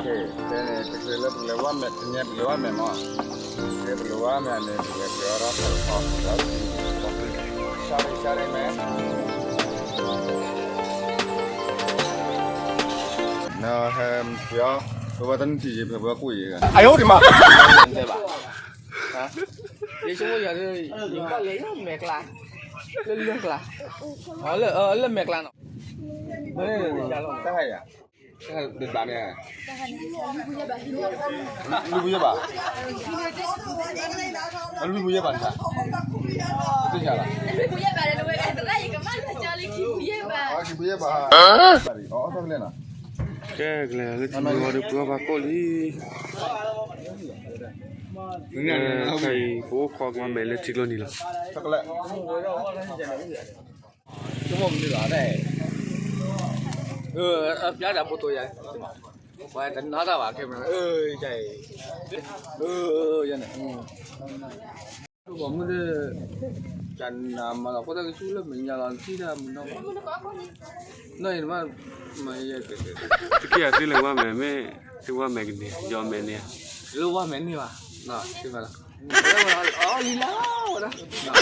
ကဲန့ၣ် တချုးလၢပကလဲၤဝါမဲာ် တနံၤပကလဲၤဝါမဲာ်မး, ကဲပလဲၤဝါမဲာ်န့ၣ် ပလဲၤပှ့ၤအီၣ်ဒီးဖဲလီၤဖီဒီး ရှါရံရှါရံမဲာ် နဟဲပှ့ၤအီၣ် ပဝဲတနံၤထံၣ်ယံၤ ပှ့ၤအီၣ်ကူၣ်ယံၤဂၤ အယိဒံးမး တဲဘၣ် ယဆိကမိၣ်ယၤ ယကဘၣ်လဲၤလၢမဲာ်ကျါ လၢလၢကျါ လၢမဲာ်ကျါနီၤ တၢ်ဟဲယၤ တၢ်ဘၣ်န့ၣ် လွံၢ်ပူၤယဲၢ်ဘၣ် အလွံၢ်ပူၤယဲၢ်ဘၣ်န့ၣ် တၢ် လွံၢ်ပူၤယဲၢ်ဘၣ် အလွံၢ်ပူၤယဲၢ်ဘၣ် အီၣ်ထီၣ်ကလဲာ်နီၤ ကဲကလဲာ်လၢထံမံၤဝါဒီးပှ့ၤအီၣ်ဘၣ်ကိၣ်လံ ခဲအံၤ ပအိၣ်ခိးကွၢ်မဲာ်လၢထံကျိနံၤလီၤ ကလဲာ် ဆိကမိၣ်မနုၤလီၤ ပျါဒၣ်ဖိတိၤယၤ ပှၤတနီၣ်တၢ်ဘၣ်ခဲမး အၢ ယၤအံၤ အၢ ယၤန့ၣ် ဘီမုၢ်ဒီး တၢ်နးမၤလီၤ ဖိသၣ်ကဆူလၢမဲာ်ညါလီၤ ထံၣ်တၢ်မုၢ်နီၢ် နီၢ်အံၤနမ့ၢ် တက့ၢ်သုလဲၤဝါမဲာ်မ့ၢ် သုဝါမဲာ်ကန့ၢ် ယီၤမဲာ်န့ၢ် လၢဝါမဲာ်န့ၢ်ဘၣ် သ့ၣ်မးလီၤ အီၣ်လံလၢဝဲဒၣ် လၢ